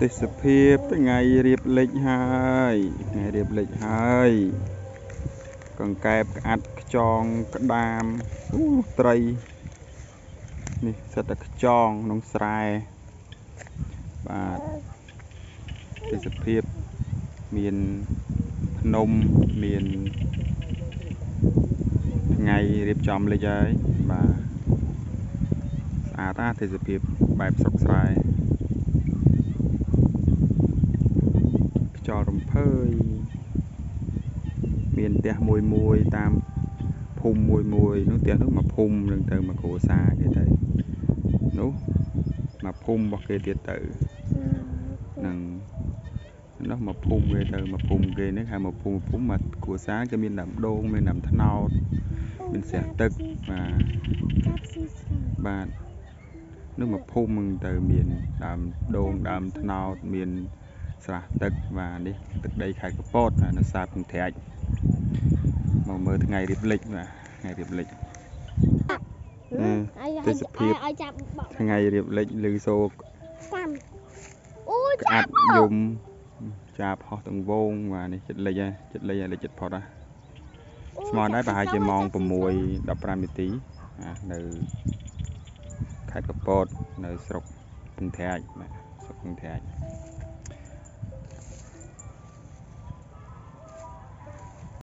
ទេសភាពថ្ងៃរៀបលិចហើយថ្ងៃរៀបលិចហើយកង្កែបក្អាត់ខ្ចងក្តាមអូត្រីនេះសិតតែខ្ចងក្នុងស្រែបាទទេសភាពមានភ្នំមានថ្ងៃរៀបចំលិចហើយបាទស្អាតណាស់ទេសភាពបែបស្រុកស្រែខ្យល់រំភើយមានផ្ទះមួយមួយតាមភូមិមួយមួយនោះផ្ទះនោះមកភូមិនឹងទៅមកគ្រួសារគេទៅនោះមកភូមិរបស់គេទៀតទៅនឹងនោះមកភូមិគេទៅមកភូមិគេនេះហៅមកភូមិភូមិមកគ្រួសារគេមានដើមដូងមានដើមត្នោតមានស្រះទឹកបាទបាទនោះមកភូមិនឹងទៅមានដើមដូងដើមត្នោតមានស្រះទឹកបាទនេះទឹកដីខេត្តកពតនៅសាបកន្ត្រាច់មកមើលថ្ងៃរៀបលិចបាទថ្ងៃរៀបលិចទេសភាពថ្ងៃរៀបលិចឮសូរ អូ ក្អាត់យំចាបហោះទាំងវងបាទនេះចិត្តលិចហើយចិត្តលិចហើយលិចចិត្តផុតហ่ะស្មើដែរប្រហែលជាម៉ោង6:15នាទីនៅខេត្តកពតនៅស្រុកពងត្រាចបាទស្រុកពងត្រាច